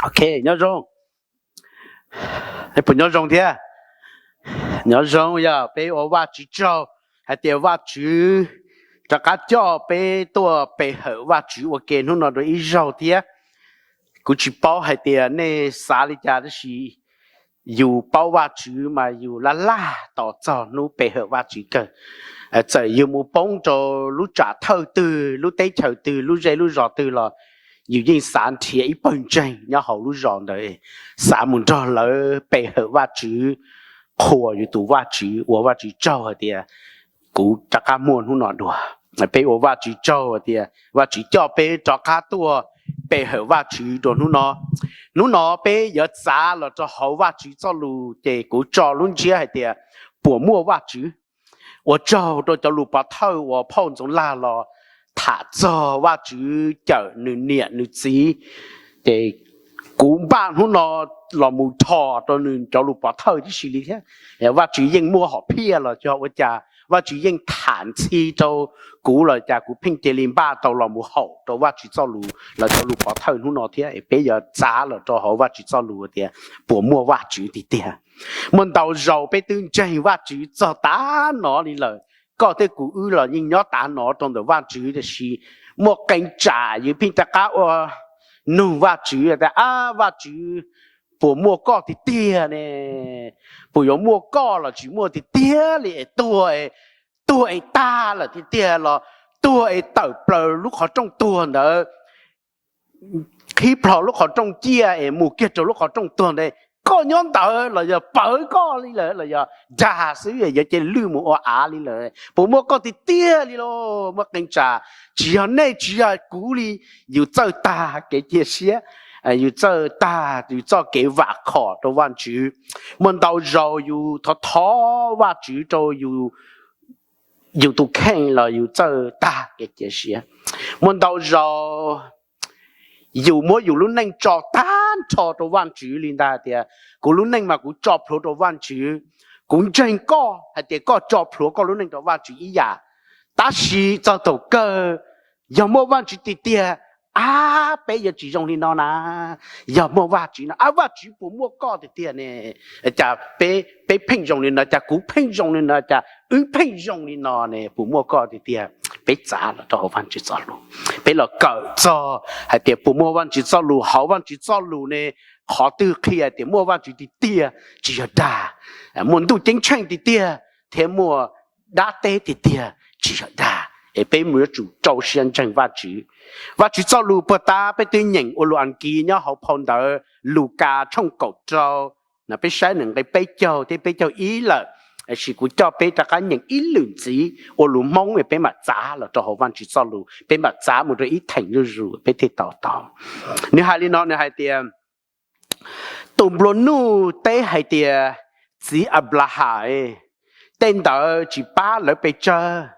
Ok, nyob zoo. Puas nyob zoo thiab? Nyob zoo, yog peb ua Vajtswv tsaug hais tias Vajtswv rov qab coj peb tuaj pe hawm Vajtswv ua ke hnub no dua ib zaug thiab. Kuv tsis paub hais tias nej xav li cas, tab sis yus paub Vajtswv mas yus laj laj tos txog hnub pe hawm Vajtswv kawg. Txawm yus mus poob rau lub tsam thawj twg, lub teb chaws twg, lub zej lub zos twg los yus yeej xav nrhiav ib pawg ntseeg nyob hauv lub zos ntawd, xav mus nrog lawv pe hawm Vajtswv, qhuas yus tus Vajtswv, ua Vajtswv tsaug hais tias kuv rov qab muaj hnub no dua. Peb ua Vajtswv tsaug hais tias Vajtswv coj peb rov qab tuaj pe hawm Vajtswv dua hnub no. Hnub no peb yuav txav los rau hauv Vajtswv txoj lus, ces kuv tso lub ntsiab hais tias puas muaj Vajtswv. Ua tsaug rau cov lus pov thawj uas phauj Ntxoov Laj los tham txog Vajtswv cawm nws niam nws txiv, ces kuv npaj hnub no los mus dhos rau nws cov lus pov thawj tib si li thiab. Vajtswv yeej muaj hom phiaj los yog ua cas, Vajtswv yeej tham ntxhi rau kuv los cas kuv pheej cia li npaj tau los mus haum rau Vajtswv txoj lus los cov lus pov thawj hnub no thiab. Peb yuav txav los rau hauv Vajtswv txoj lus tias puas muaj Vajtswv tiag tiag. Muaj ntau zaus peb twb ntseeg Vajtswv txog tav no li lawm, koj thiab kuv wb los yeej nyob tav no rau ntawm Vajtswv, tiam sis muaj qee tsam yus pheej rov qab ua nug Vajtswv tias, ab, Vajtswv, puas muaj koj tiag tiag ne? Puas yuav muaj koj los tsis muaj tiag tiag li es tuag, tuag es tag lawm tiag tiag los tuag es tawm plaws lub qhov rooj tuag ntawd, qhib plho lub qhov rooj ciaj es mus kiag rau lub qhov rooj tuag ntawd, koj nyob ntawd los yog pawv koj li lawm los yog dag xwb yuav cia lwj mus ua av li lawm? Puas muaj koj tiag tiag li los? Muaj qee tsam tsis yog nej tsis yog kuv li, yus txawj tag kev cia siab, yus txawj tag yus txoj kev vam khom rau Vajtswv. Muaj ntau zaus yus thov thov Vajtswv rau yus tus kheej los yus txawj tag kev cia siab. Muaj ntau zaus yus muab yus lub neej tso tag nrho rau Vajtswv li ntag tias, kuv lub neej mas kuv tso plhuav rau Vajtswv. Kuv ntseeg koj hais tias koj tso plhuav koj lub neej rau Vajtswv ib yam, tab sis txog thaum kawg yog muaj Vajtswv tiag tiag, ab, peb yuav tsis zoo li no na. Yog muaj Vajtswv no, ab, Vajtswv puas muaj koj tiag tiag ne? Cas peb pheej zoo li no, cas kuv pheej zoo li no, cas wb pheej zoo li no ne? Puas muaj koj tiag tiag? Peb txav los rau hauv Vajtswv txoj lus, peb los kawm txog hais tias puas muaj Vajtswv txoj lus. Hauv Vajtswv txoj lus ne, qhov twg qhia tias muaj Vajtswv tiag tiag? Tsis yog dag. Muaj ntuj ceeb tsheej tiag tiag thiab muaj dab teb tiag tiag, tsis yog dag. Es peb mus yuav tsum rau siab ntseeg Vajtswv. Vajtswv txoj lus puag ta peb twb nyeem ua lus Askiv nyob hauv phau ntawv Lukas tshooj kaum rau, no peb saib nws nqe peb caug thiab peb caug ib lawm, tiam sis kuv coj peb rov qab nyeem ib lwm ntxiv ua lus Hmoob es peb mam txav los rau hauv Vajtswv txoj lus, peb mam txav mus rau ib theem zuj zus peb thiaj tau tau. Nws hais li no, nws hais tias, tus nplua nuj teb hais tias, txiv Anplaham, tej ntawd tsis pab lawv pes tsawg,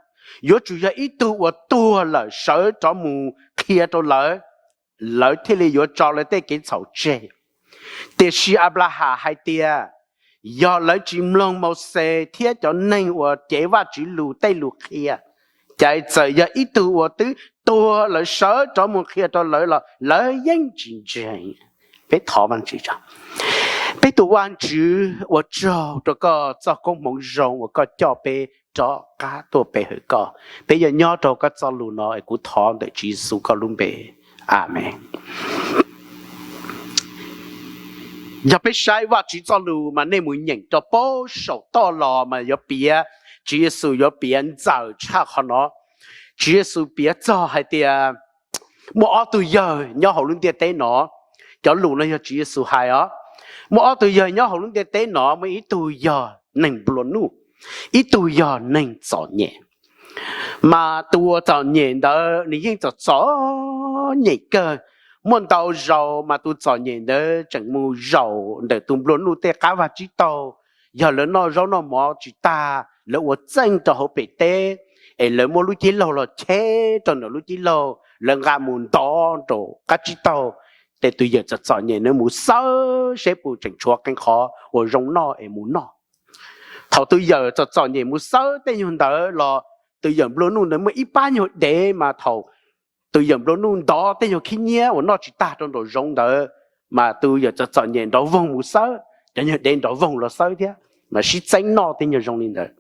yuav tsum yog ib tug uas tuag lawm sawv rov mus qhia rau lawv, lawv thiaj li yuav tso lawv tej kev txhaum tseg. Tiam sis Anplaham hais tias, yog lawv tsis mloog Mauxes thiab cov neeg uas cev Vajtswv lus tej lus qhia, ces txawm yog ib tug uas twb tuag lawm sawv rov mus qhia rau lawv los lawv yeej tsis ntseeg. Peb thov Vajtswv, peb tus Vajtswv, ua tsaug rau koj txoj koob hmoov zoo uas koj coj peb rov qab tuaj pe hawm koj. Peb yuav nyob rau koj txoj lus no es kuv thov ntawm Tswv Yexus koj lub npe, amees. Yog peb saib Vajtswv txoj lus mas nej mus nyeem rau pem saum toj los mas yuav piav, Tswv Yexus yuav piav ntxaws tshaj qhov no. Tswv Yexus piav txog hais tias muaj ob tug yawg nyob hauv lub ntiaj teb no. Cov lus no yog Tswv Yexus hais os. Muaj ob tug yawg nyob hauv lub ntiaj teb no, muaj ib tug yog neeg nplua nuj, ib tug yog neeg txom nyem. Mas tus uas txom nyem ntawd nws yeej txom txom nyem kawg. Muaj ntau zaus mas tus txom nyem ntawd tseem mus zaum ntawm tus nplua nuj tej qab vaj tsib taug. Yog lawv noj zaub noj mov tsis tag, lawv ua txeej rau hauv pem teb, es lawv muab lub cev laug los cheb rau ntawm lub cev laug, lawv nqa mus ntov rau qab tsib taug. Ces tus yawm txom txom nyem ntawd mus xawb seb puas tseem tshuav qee qhov uas zoo noj es mus noj. Thaum tus yawm txom txom nyem mus xawb tej nyuag ntawd los, tus yawm nplua nuj ntawd muaj ib pab nyuag dev mas thaum tus yawm nplua nuj ntov tej nyuag khib nyiab uas noj tsis tag rau nraum zoov ntawd, mas tus yawm txom txom nyem nrov voog mus xwb, cov nyuag dev nrov voog los xwb thiab, mas sib txeeb noj tej nyuag zoo li ntawd.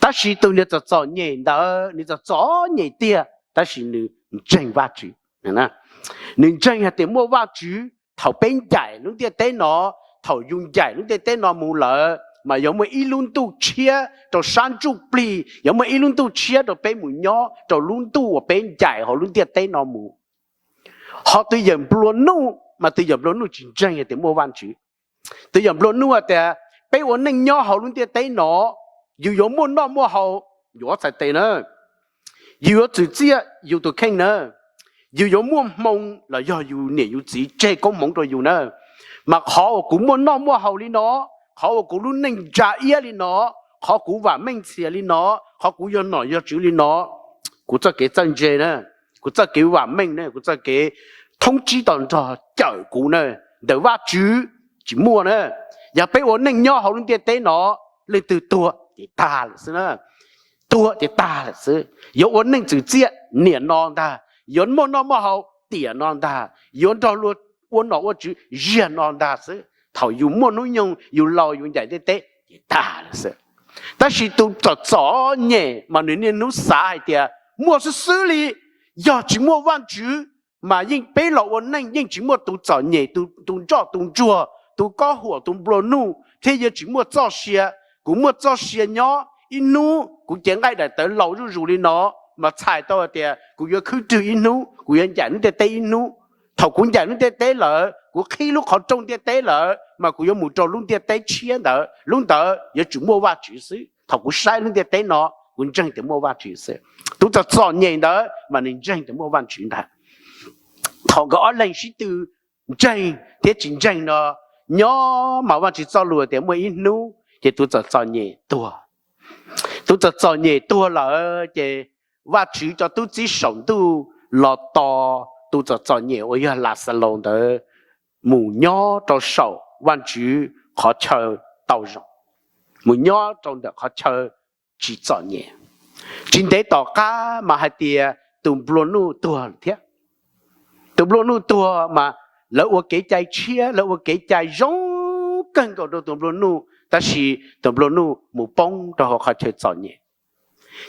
Tab sis tus niag txom txom nyem ntawd nws txom txom nyem tiag, tab sis nws ntseeg Vajtswv. Nws ntseeg hais tias muaj Vajtswv, thaum peb ncaim lub ntiaj teb no, thaum yus ncaim lub ntiaj teb no mus lawm mas yuav muaj ib lub ntuj tshiab rau sab ntsuj plig, yuav muaj ib lub ntuj tshiab rau peb mus nyob rau lub ntuj uas peb ncaim hauv lub ntiaj teb no mus. Ho tus yawm nplua nuj mas tus yawm nplua nuj tsis ntseeg tias muaj Vajtswv. Tus yawm nplua nuj tias peb ua neej nyob hauv lub ntiaj teb no, yus yuav muaj noj muaj haus, yuav txhais tes na, yus yuav txwm txiaj yus tus kheej na, yus yuav muaj hmoo los yog yus niam yus txiv tseg koob hmoov rau yus na. Mas qhov uas kuv muaj noj muaj haus li no, qhov uas kuv lub neej ntsa iab li no, qhov kuv vam meej txhias li no, qhov kuv yog nom yog tswv li no, kuv txoj kev txawj ntse na, kuv txoj kev vam meej na, kuv txoj kev thoob tsib to nrog cawm kuv na, ntawm Vajtswv tsis muaj na. Yog peb ua neej nyob hauv lub ntiaj teb no, leej twg tuag ces tag lawm xwb na, tuag ces tag lawm xwb. Yuav ua neej txwm txiaj niam no ntag, yuav muaj noj muaj haus tiam no ntag, yuav nrog luag ua nom ua tswv ziag no ntag xwb. Thaum yus muaj hnub nyoog yus laus yus ncaim ntiaj teb ces tag lawm xwb. Tab sis tus txom txom nyem mas nws niaj hnub xav hais tias muaj xwb xwb li, yog tsis muaj Vajtswv mas yeej peb los ua neej yeej tsis muaj tus txom nyem, tus nroj tus ntsuag, tus kob huam, tus nplua nuj thiab yuav tsis muaj txoj sia. Kuv muaj txoj sia nyob ib hnub kuv cev nqaij daim tawv laus zuj zus li no mas txhais tau hais tias kuv yuav khwb rwg ib hnub, kuv yuav ncaim lub ntiaj teb ib hnub. Thaum kuv ncaim lub ntiaj teb lawm, kuv qhib lub qhov rooj ntiaj teb lawm mas kuv yuav mus rau lub ntiaj teb tshiab ntawd, lub ntawd yuav tsum muaj Vajtswv xwb. Thaum kuv saib lub ntiaj teb no, kuv ntseeg tias muaj Vajtswv xwb. Tus txom txom nyem ntawd mas nws ntseeg tias muaj Vajtswv ntag. Thaum nkawd ob leeg sib tw ntseeg thiab tsis ntseeg no nyob mas Vajtswv txoj lus tias muaj ib hnub ces tus txom txom nyem tuag. Tus txom txom nyem tuag lawm ces Vajtswv cov tub txib saum ntuj los tos tus txom txom nyem uas yog Laxalaus ntawd mus nyob rau saum Vajtswv qhov chaw tau zoo, mus nyob rau ntawm qhov chaw tsis txom nyem. Tsis ntev tom qab mas hais tias tus nplua nuj tuag thiab. Tus nplua nuj tuag mas lawv ua kev cai tshiab, lawv ua kev cai zoo kawg nkaus rau tus nplua nuj, tab sis tus nplua nuj mus poob rau hauv qhov chaw txom nyem.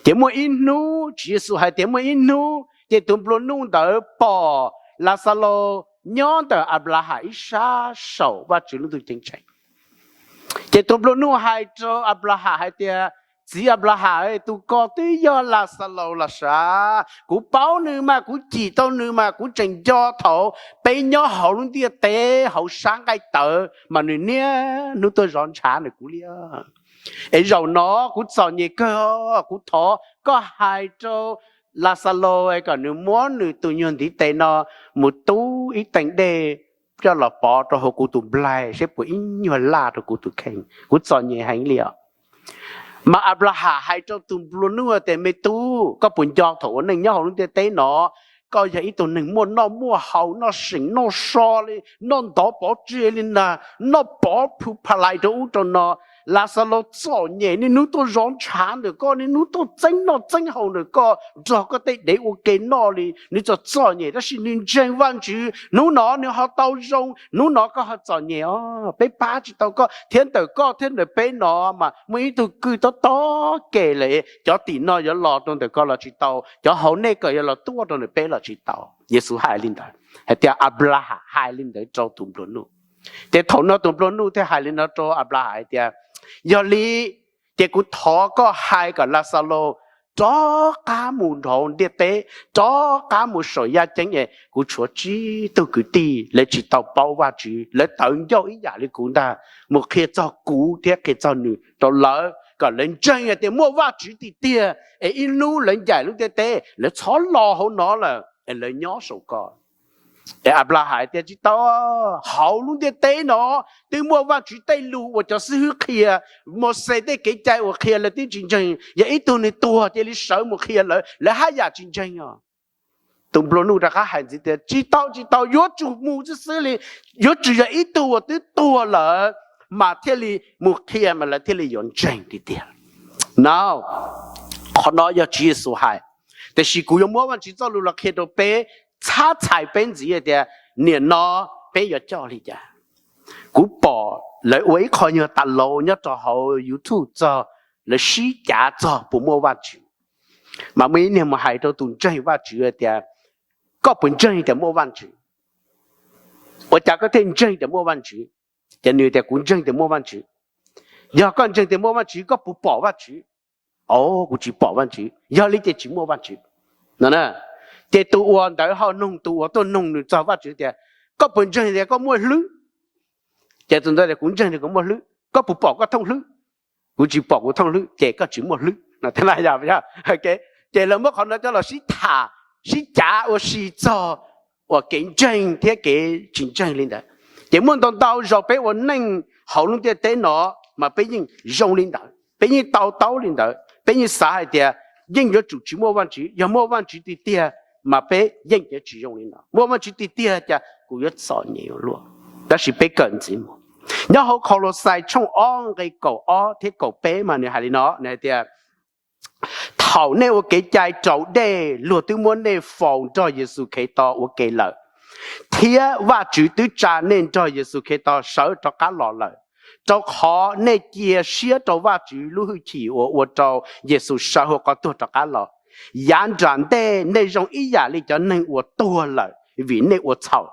Ces muaj ib hnub, Tswv Yexus hais tias muaj ib hnub ces tus nplua nuj ntawd pom Laxalaus nyob ntawm Anplaham ib sab saum Vajtswv lub ntuj ceeb tsheej. Ces tus nplua nuj hais rau Anplaham hais tias, txiv Anplaham, tus ko twb yog Laxalaus los sav. Kuv paub nws mas, kuv cim tau nws mas, kuv tseem nco thaum peb nyob hauv lub ntiaj teb hauv sab nqaij tawv mas nws niaj hnub tuaj zov ntshav ntawm kuv li. Es zaum no kuv txom nyem kawg, kuv thov koj hais rau Laxalaus kom nws muab nws tus nyuag ntiv tes no mus tub ib teev dej coj los pov rau hauv kuv tus nplaig seb puas ib nyuag laj rau kuv tus kheej, kuv txom nyem heev li os. Mas Anplaham hais rau tus nplua nuj tias, me tub, koj puas nco thaum ua neej nyob hauv lub ntiaj teb no, koj yog ib tug neeg muaj noj muaj haus, noj seem noj so li, noj ntov pov tseg li na, noj pov phu pha lais rau ub rau no. Laxalaus txom nyem niaj hnub tuaj zov ntshav ntawm koj, niaj hnub tuaj txeeb noj txeeb haus ntawm koj, nrog koj tej dev ua ke noj li. Nws txom txom nyem tab sis nws ntseeg Vajtswv, hnub no nws ho tau zoo, hnub no koj ho txom nyem os, peb pab tsis tau koj. Thiab ntawm koj thiab ntawm peb no mas muaj ib tug kwj tob tob ke lawm, cov tim no yuav los rau ntawm koj los tsis tau, cov hauv nej kawm yuav los tuaj rau ntawm peb los tsis tau. Yexus hais li ntawd, hais tias Anplaham hais li ntawd rau tus nplua nuj. Ces thaum no tus nplua nuj thiaj hais li no rau Anplaham hais tias, yog li ces kuv thov koj hais kom Laxalaus rov qab mus nrauv ntiaj teb, rov qab mus saum yaj ceeb es kuv tshuav tsib tug kwv tij, lawv tsis tau paub Vajtswv, lawv tawv ncauj ib yam li kuv ntag, mus qhia txog kuv thiab qhia txog nws rau lawv kom lawv ntseeg hais tias muaj Vajtswv tiag tiag, es ib hnub lawv ncaim lub ntiaj teb lawv txhob los hauv no lawm es lawv nyob saum koj. Es Anplaham hais tias, tsis tau, hauv lub ntiaj teb no twb muaj Vajtswv tej lus uas cov xib hwb qhia, Mauxes tej kev cai uas qhia lawv twb tsis ntseeg, yog ib tug nws tuag cia li sawv mus qhia lawv, lawv haj yam tsis ntseeg os. Tus nplua nuj rov qab hais ntxiv tias, tsis tau, tsis tau, yuav tsum mus xwb xwb li, yuav tsum yog ib tug uas twb tuag lawm mas thiaj li mus qhia mas lawv thiaj li yuav ntseeg tiag tiag. No, qhov no yog Tswv Yexus hais, tiam sis kuv yuav muab Vajtswv txoj lus los qhia rau peb, txhab txhais peb ntxiv hais tias nim no peb yuav coj li cas? Kuv pom lawv ua ib qho nyuag tas laus nyob rau hauv YouTube txog lawv sib cav txog puas muaj Vajtswv. Mas muaj ib niag mus hais rau tus ntseeg Vajtswv tias, koj puas ntseeg tias muaj Vajtswv? Ua cas koj thiaj ntseeg tias muaj Vajtswv? Ces nws tias, kuv ntseeg tias muaj Vajtswv. Yog koj ntseeg tias muaj Vajtswv, koj puas pom Vajtswv? Au, kuv tsis pom Vajtswv. Yog li ces tsis muaj Vajtswv no. Ces tus uas ntawd ho nug tus uas tuaj nug nws txog Vajtswv tias, koj puas ntseeg tias koj muaj hlwb? Ces tus ntawd tias, kuv ntseeg tias kuv muaj hlwb. Koj puas pom koj thooj hlwb? Kuv tsis pom kuv thooj hlwb. Ces koj tsis muaj hlwb no. Ces lawv muab qhov no coj los sib tham, sib cav ua si txog uas kev ntseeg thiab kev tsis ntseeg li ntawd. Ces muaj ntau ntau zaus peb ua neej hauv lub ntiaj teb no mas peb yeej zoo li ntawd, peb yeej to taub li ntawd, peb yeej xav hais tias yeej yuav tsum tsis muaj Vajtswv. Yog muaj Vajtswv tiag tiag mas peb yeej yuav tsis zoo li no. Muaj Vajtswv tiag tiag cas kuv yuav txom nyem ua luaj. Tab sis peb kawm ntxiv mus. Nyob hauv Kaulauxais tshooj ob nqe kaum ob thiab kaum peb mas nws hais li no, nws hais tias, thaum nej ua kev cai raus dej, luag twb muab nej faus nrog Yexus Khetos ua ke lawm, thiab Vajtswv twb tsa nej nrog Yexus Khetos sawv rov qab los lawm, rau qhov nej cia siab rau Vajtswv lub hwj chim uas ua rau Yexus sawv hauv qhov tuag rov qab los. Yav nram ntej nej zoo ib yam li cov neeg uas tuag lawm vim nej ua txhaum,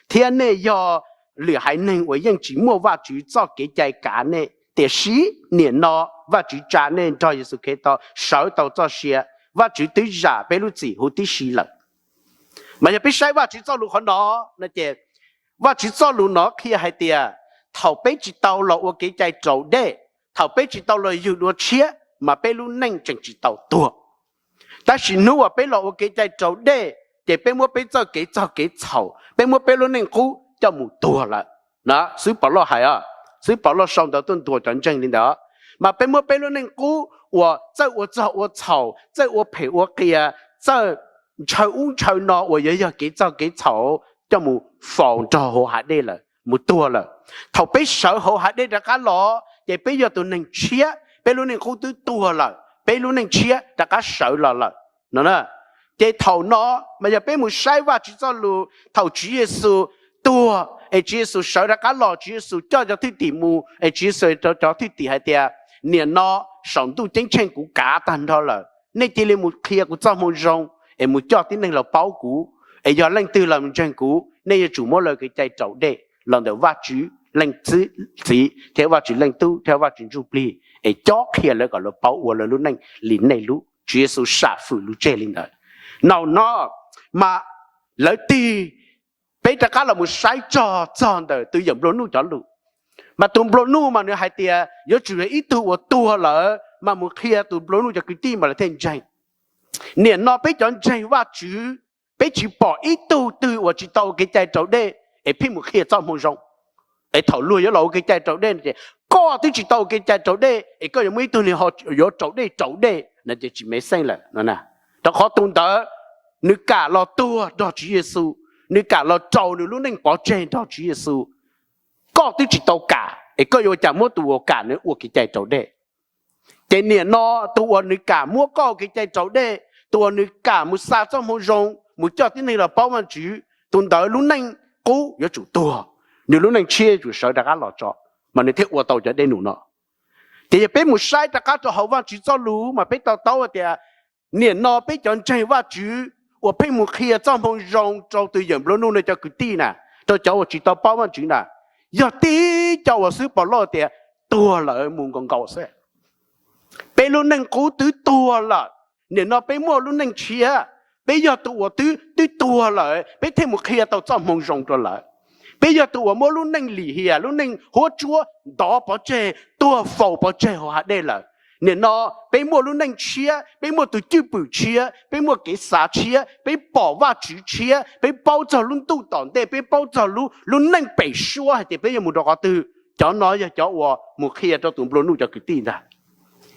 thiab nej yog lwm haiv neeg uas yeej tsis muaj Vajtswv txoj kev cai kav nej. Tiam sis nim no Vajtswv tsa nej nrog Yexus Khetos sawv tau txoj sia, Vajtswv twb zam peb lub txim huv tib si lawm. Mas yog peb saib Vajtswv txoj lus qhov no, no ces Vajtswv txoj lus no qhia hais tias thaum peb tsis tau los ua kev cai raus dej, thaum peb tsis tau los yug dua tshiab mas peb lub neej tseem tsis tau tuag. Tab sis hnub uas peb los ua kev cai raus dej ces peb muab peb txoj kev txog kev txhaum, peb muab peb lub neej qub coj mus tuag lawm. Xib Pov Lauj hais, Xib Pov Lauj sau ntawv tuaj ntuas cov ntseeg li ntawd, mas peb muab peb lub neej qub uas txawj ua txog ua txhaum, txawj ua phem ua qias, txawj ntshaw ub ntshaw no uas yuav yog kev txog kev txhaum coj mus faus nrog hauv hav dej lawm, mus tuag lawm. Thaum peb sawv hauv hav dej rov qab los ces peb yog tus neeg tshiab, peb lub neej qub twb tuag lawm, peb lub neej tshiab rov qab sawv los lawm no. Ces thaum no mas yog peb mus saib Vajtswv txoj lus, thaum Tswv Yexus tuag es Tswv Yexus sawv rov qab los, Tswv Yexus coj cov thwj tim mus es Tswv Yexus rau cov thwj tim hais tias, nim no saum ntuj ceeb tsheej kuv kav tag nrho lawm, nej cia li mus qhia kuv txoj moo zoo es mus coj tib neeg los paub kuv, es yog leej twg los ntseeg kuv nej yuav tsum muab lawv kev cai raus dej los ntawm Vajtswv Leej Txiv thiab Vajtswv Leej Tub thiab Vajtswv Ntsujplig Plig, es cob qhia lawv kom lawv paub ua lawv lub neej li nej lub. Tswv Yexus sam fwm lus tseg li ntawd. Nau no mas lawv tig, peb rov qab los mus saib txog txog ntawm tus yawm nplua nuj cov lus, mas tus nplua nuj mas nws hais tias yuav tsum yog ib tug uas tuag lawm mas mus qhia tus nplua nuj cov kwv tij mas lawv thiaj ntseeg. Nim no peb cov ntseeg Vajtswv, peb tsis pom ib tug twg uas tsis tau ua kev cai raus dej es pheej mus qhia txoj moo zoo. Es thaum luag yuav los ua kev cai raus dej ces koj twb tsis tau ua kev cai raus dej es koj yuav muaj ib tug niag ho yuav raus dej raus dej no ces tsis mev xeej lawm. Rau qhov tus ntawd nws kam los tuag nrog Tswv Yexus, nws kam los raus nws lub neej pov tseg nrog Tswv Yexus. Koj twb tsis tau kam es koj yuav ua cas muab tus uas kam nws ua kev cai raus dej? Ces nim no tus uas nws kam muab koj ua kev cai raus dej, tus uas nws kam mus xa txoj moo zoo mus coj tib neeg los paub Vajtswv, tus ntawd lub neej qub yuav tsum tuag, nws lub neej tshiab yuav tsum sawv rov qab los tso, mas nws thiaj ua tau cov dej num no. Ces yog peb mus saib rov qab rau hauv Vajtswv txoj lus mas peb to taub tias nim no peb cov ntseeg Vajtswv uas pheej mus qhia txoj moo zoo rau tus yawm nplua nuj no cov kwv tij na, rau cov uas tsis tau paub Vajtswv na, yog tib co uas xib pov lauj tias tuag lawm mus nkaus nkaus xwb. Peb lub neej qub twb tuag lawm, nim no peb muaj lub neej tshiab, peb yog tus uas twb twb tuag lawm peb thiaj mus qhia tau txoj moo zoo rau lawv. Peb yog tus uas muab lub neej lim hiam, lub neej huab tsuab ntov pov tseg, tuag faus pov tseg hauv hav dej lawm. Nim no peb muaj lub neej tshiab, peb muaj tus cwj pwm tshiab, peb muaj kev xav tshiab, peb pom Vajtswv tshiab, peb paub txog lub ntuj tom ntej, peb paub txog lub neej pem suab hais tias peb yuav mus rau qhov twg. Cov no yog cov uas mus qhia rau tus nplua nuj cov kwv tij ntag.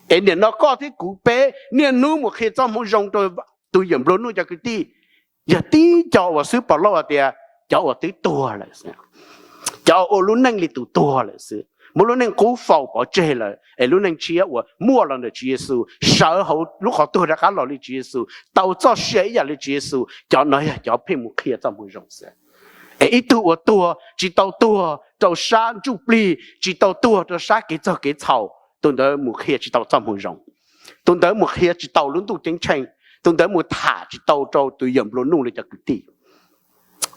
Es nim no koj thiab kuv peb niaj hnub mus qhia txoj moo zoo rau tus yawm nplua nuj cov kwv tij, yog tib co uas xib pov lauj tias cov uas twb tuag lawm, cov ua lub neej li tus tuag lawm xwb, muab lub neej qub faus pov tseg lawm es lub neej tshiab uas muaj los ntawm Tswv Yexus, sawv hauv lub qhov tuag rov qab los li Tswv Yexus, tau txoj sia ib yam li Tswv Yexus, cov no yog cov pheej mus qhia txoj moo zoo xwb. Ib tug uas tuag tsis tau tuag rau sab ntsuj plig, tsis tau tuag rau sab kev txog kev txhaum, tus ntawd mus qhia tsis tau txoj moo zoo. Tus ntawd mus qhia tsis tau lub ntuj ceeb tsheej, tus ntawd mus tham tsis tau rau tus yawm nplua nuj li cov kwv tij.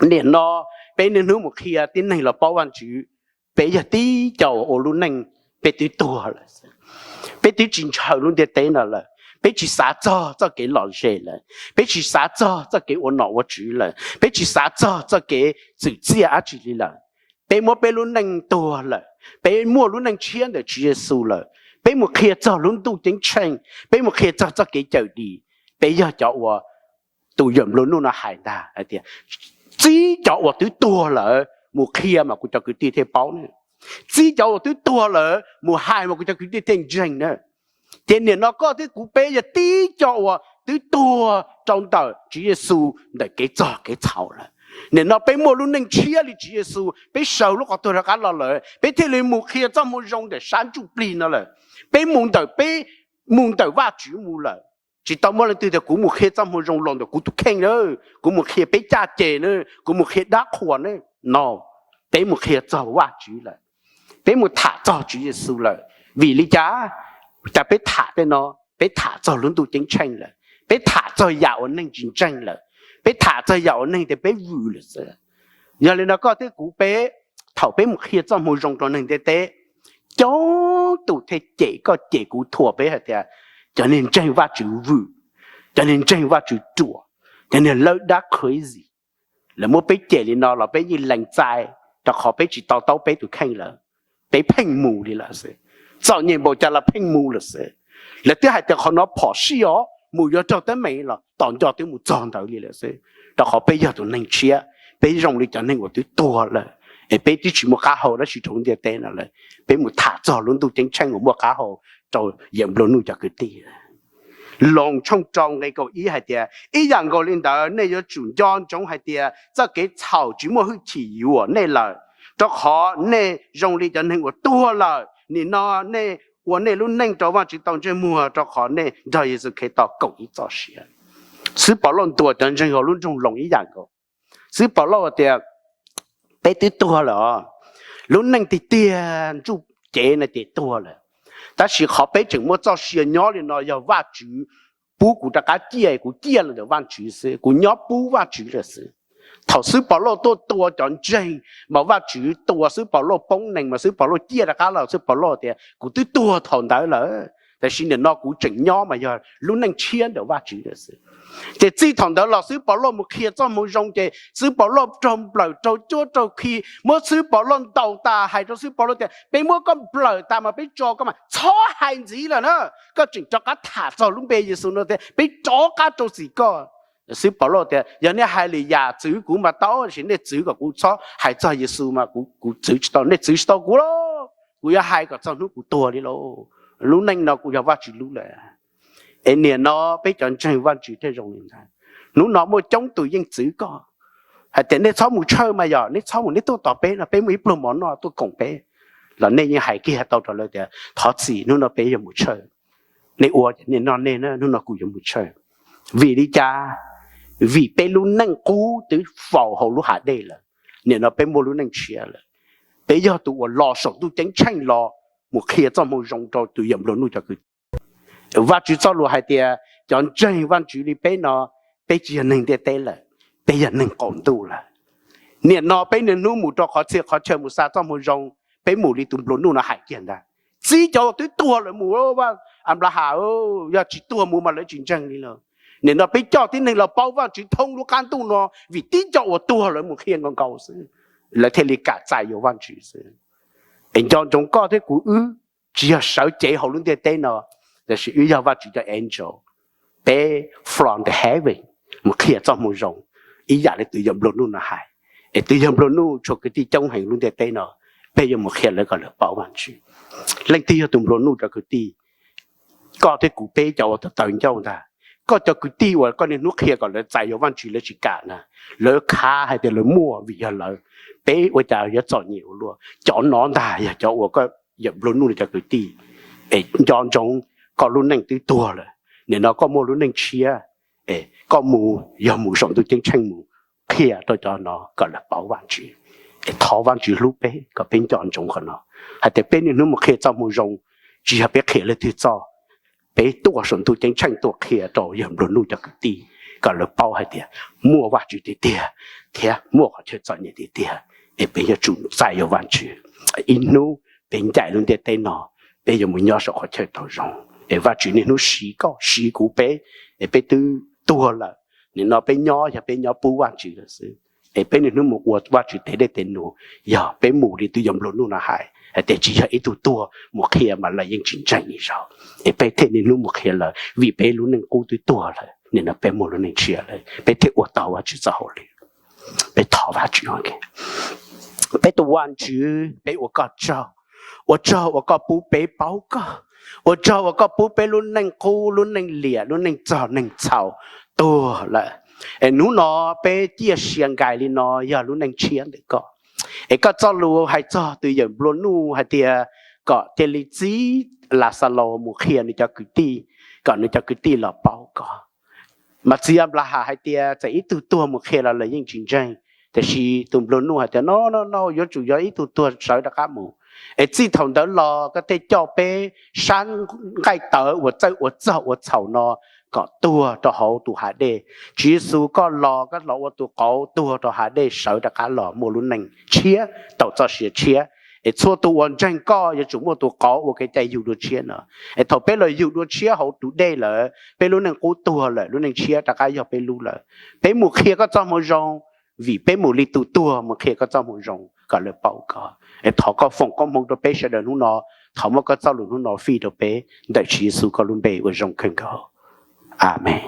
Nim no peb niaj hnub mus qhia tib neeg los paub Vajtswv, peb yog tib co uas ua lub neej, peb twb tuag lawm. Peb twb tsis ntshaw lub ntiaj teb no lawm, peb tsis xav txog txoj kev lom zem lawm, peb tsis xav txog txoj kev ua nom ua tswv lawm, peb tsis xav txog txoj kev txwm txiaj dab tsi li lawm. Peb muab peb lub neej tuag lawm, peb muaj lub neej tshiab ntawm Tswv Yexus lawm. Peb mus qhia txog lub ntuj ceeb tsheej, peb mus qhia txog txoj kev cawm dim. Peb yog cov uas tus yawm nplua nuj no hais ntag hais tias, txib cov uas twb tuag lawm mus qhia mas kuv cov kwv tij thiaj paub ne. Txib cov uas twb tuag lawm mus hais mas kuv cov kwv tij thiaj ntseeg na. Ces nim no koj thiab kuv peb yog tib co uas twb tuag rau ntawm Tswv Yexus ntawm kev txog kev txhaum lawm. Nim no peb muaj lub neej tshiab li Tswv Yexus, peb sawv lub qhov tuag rov qab los lawm, peb thiaj li mus qhia txoj moo zoo ntawm sab ntsuj plig no lawm. Peb mus ntawm, peb mus ntawm Vajtswv mus lawm. Tsis tau muaj leej twg tias kuv mus qhia txoj moo zoo los ntawm kuv tus kheej na, kuv mus qhia peb caj ces na, kuv mus qhia dab qhuas na. No, peb mus qhia txog Vajtswv lawm. Peb mus tham txog Tswv Yexus lawm. Vim li cas? Cas peb tham tej no, peb tham txog lub ntuj ceeb tsheej lawm, peb tham txog yam uas neeg tsis ntseeg lawm, peb tham txog yam uas neeg tias peb vwm lawm xwb. Yog li no koj thiab kuv peb, thaum peb mus qhia txoj moo zoo rau neeg ntiaj teb, coob tus thiaj cem koj cem kuv thuam peb hais tias, cov neeg ntseeg Vajtswv vwm, cov neeg ntseeg Vajtswv ruam, cov neeg lawb dab crazy. Lawv muab peb cem li no los peb yeej lees txais, rau qhov peb tsis to taub peb tus kheej lawm. Peb pheej mus li lawm xwb. Txom nyem npaum cas los pheej mus lawm xwb. Lawv twb hais tias qhov no phom sij os, mus yuav raug teeb meem los tom nco twb mus txog ntawd li lawm xwb. Rau qhov peb yog tus neeg tshiab, peb zoo li cov neeg uas twb tuag lawm, es peb twb tsis muaj qab hau dab tsi rau lub ntiaj teb no lawm. Peb mus tham txog lub ntuj ceeb tsheej uas muaj qab hau rau yawm nplua nuj cov kwv tij. Loos tshooj rau nqe kaum ib hais tias, ib yam nkaus li ntawd nej yuav tsum nco ntsoov hais tias txoj kev txhaum tsis muaj hwj chim yuam nej lawm, rau qhov nej zoo li cov neeg uas tuag lawm. Nim no nej ua nej lub neej rau Vajtswv tau ntsej muag, rau qhov nej nrog Yexus Khetos koom ib txoj sia. Xib Pov Lauj ntuas cov ntseeg hauv lub nroog Loos ib yam nkaus. Xib Pov Lauj tias, peb twb tuag lawm os. Lub neej tiag tiag ntsuj cev no ces tuag lawm, tab sis qhov peb tseem muaj txoj sia nyob li no yog Vajtswv pub kuv rov qab ciaj, kuv ciaj los ntawm Vajtswv xwb, kuv nyob pub Vajtswv lawm xwb. Thaum Xib Pov Lauj tuaj tua cov ntseeg mas Vajtswv tua Xib Pov Lauj poob nees mas Xib Pov Lauj ciaj rov qab los, Xib Pov Lauj tias, kuv twb tuag thaum ntawd lawm, tab sis nim no kuv tseem nyob mas yog lub neej tshiab ntawm Vajtswv lawm xwb. Ces txij thaum ntawd los Xib Pov Lauj mus qhia txoj moo zoo ces Xib Pov Lauj raug nplawm raug cuab raug khi, muab Xib Pov Lauj ntaus tas, hais rau Xib Pov Lauj tias, peb muab koj nplawm tas mas peb tso koj mas txhob hais ntxiv lawm na, koj tseem rov qab tham txog lub npe Yexus no tias peb rov qab rau txim koj. Xib Pov Lauj tias, yog nej hais lwm yam txwv kuv mas tau, tab sis nej txwv kom kuv txhob hais txog Yexus mas kuv txwv tsis tau, nej txwv tsis tau kuv los kuv yuav hais kom txog hnub kuv tuag li lauj. Lub neej no kuv yog Vajtswv lub lawm. Es nim no peb cov ntseeg Vajtswv thiaj zoo li ntawd. Hnub no muaj coob tus yeej txwv koj hais tias nej txhob mus church mas yog nej txhob mus, nej tuaj tos peb no, peb muaj ib pluag mov noj tuaj koom peb, los nej yeej hais kiag tau rau lawv tias thov txim, hnub no peb yuav mus church. Nej ua ces nej noj nej na, hnub no kuv yuav mus church. Vim li cas? Vim peb lub neej qub twb faus hauv lub hav dej lawm, nim no peb muaj lub neej tshiab lawm. Peb yog tus uas los saum ntuj ceeb tsheej los mus qhia txoj moo zoo rau tus yawm nplua nuj cov kwv tij. Vajtswv txoj lus hais tias cov ntseeg Vajtswv li peb no, peb tsis yog neeg ntiaj teb lawm, peb yog neeg qaum ntuj lawm. Nim no peb niaj hnub mus rau qhov txhia qhov chaw mus xa txoj moo zoo, peb mus li tus nplua nuj no hais kiag ntag. Txib cov uas twb tuag lawm mus, Anplahas, yog tsis tuag mus mas lawv tsis ntseeg li lawm. Nim no peb coj tib neeg los paub Vajtswv thoob lub qab ntuj no vim tib co uas tuag lawm mus qhia nkaus nkaus xwb, lawv thiaj li kam txais yuav Vajtswv xwb. Es nco ntsoov koj thiab kuv wb tsis yog sawv cev hauv lub ntiaj teb no, tab sis wb yog Vajtswv cov angel, peb from the heaven mus qhia txoj moo zoo ib yam li tus yawg nplua nuj no hais. Es tus yawg nplua nuj tshuav kwv tij coob heev lub ntiaj teb no, peb yuav mus qhia lawv kom lawv paub Vajtswv. Leej twg yog tus nplua nuj cov kwv tij? Koj thiab kuv peb cov uas tau taw ncauj ntag. Koj cov kwv tij uas koj niaj hnub qhia kom lawv txais yuav Vajtswv lawv tsis kam na, lawv khav hais tias lawv muaj vim yog lawv, peb ua cas yuav txom nyem ua luaj? Cov no ntag yog cov uas koj yawm nplua nuj cov kwv tij. Es nco ntsoov, koj lub neej twb tuag lawm, nim no koj muaj lub neej tshiab. Es koj mus yog mus saum ntuj ceeb tsheej mus qhia rau cov no kom lawv paub Vajtswv. Es thov Vajtswv hlub peb kom peb nco ntsoov qhov no, hais tias peb niaj hnub mus qhia txoj moo zoo, tsis yog peb qhia leej twg txoj, peb tuaj saum ntuj ceeb tsheej tuaj qhia rau yawg nplua nuj cov kwv tij kom lawv paub hais tias muaj Vajtswv tiag tiag thiab muaj qhov chaw txom nyem tiag tiag. Es peb yuav tsum txais yuav Vajtswv. Ib hnub peb ncaim lub ntiaj teb no, peb yuav mus nyob saum qhov chaw tau zoo. Es Vajtswv niaj hnub siv koj siv kuv peb, es peb twb tuag lawm, nim no peb nyob yog peb nyob pub Vajtswv lawm xwb. Es peb niaj hnub mus ua Vajtswv tes dej tes num, yog peb mus li tus yawg nplua nuj no hais, hais tias tsis yog ib tug tuag mus qhia mas lawv yeej tsis ntseeg li zaug. Es peb thiaj niaj hnub mus qhia lawv, vim peb lub neej qub twb tuag lawm, nim no peb muaj lub neej tshiab lawm, peb thiaj ua tau Vajtswv txoj hauj lwm. Peb thov Vajtswv, peb tus Vajtswv, peb ua koj tsaug, ua tsaug uas koj pub peb paub koj, ua tsaug uas koj pub peb lub neej qub, lub neej liam, lub neej txog neeg txhaum tuag lawm. Es hnub no peb ciaj sia nkais li no yog lub neej tshiab ntawm koj. Es koj txoj lus hais txog tus yawm nplua nuj hais tias kom cia li txib Laxalaus mus qhia nws cov kwv tij, kom nws cov kwv tij los paub koj. Mas txiv Anplahas hais tias txawm ib tug tuag mus qhia los lawv yeej tsis ntseeg, tiam sis tus nplua nuj hais tias no no no, yuav tsum yog ib tug tuag sawv rov qab mus. Es txij thaum ntawd los koj thiaj coj peb sab nqaij tawv uas txawj ua txog ua txhaum no kom tuag rau hauv tus hav dej. Tswv Yexus, koj los koj los ua tus qauv tuag rau hav dej sawv rov qab los muaj lub neej tshiab, tau txoj sia tshiab. Es txhua tus uas ntseeg koj yuav tsum muaj tus qauv ua kev cai yug dua tshiab no. Es thaum peb los yug dua tshiab hauv tus dej lawm, peb lub neej qub tuag lawm, lub neej tshiab rov qab yog peb lub lawm. Peb mus qhia koj txoj moo zoo, vim peb mus li tus tuag mus qhia koj txoj moo zoo kom lawv paub koj. Es thov koj foom koob hmoov rau peb sawv daws hnub no, thov muab koj txoj lus hnub no fij rau peb, ntawm Tswv Yexus koj lub npe uas zoo kawg nkaus. Amees.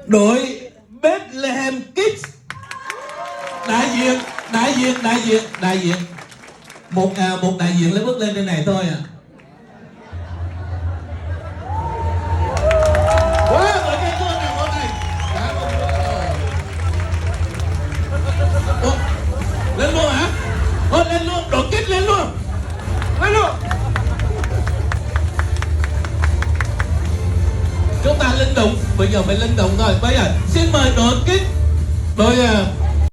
Đội Bethlehem Kids. Đại diện, đại diện, đại diện, đại diện. Một, à, một đại diện lấy bước lên trên này thôi ạ. Quá, đội Kids luôn nè, hôm nay. Đã một bước rồi. Ủa, lên luôn hả? Thôi, lên luôn, đội Kids lên luôn. Lên luôn. Chúng ta linh động, bây giờ phải linh động thôi. Bây giờ xin mời đội Kids, đội, à,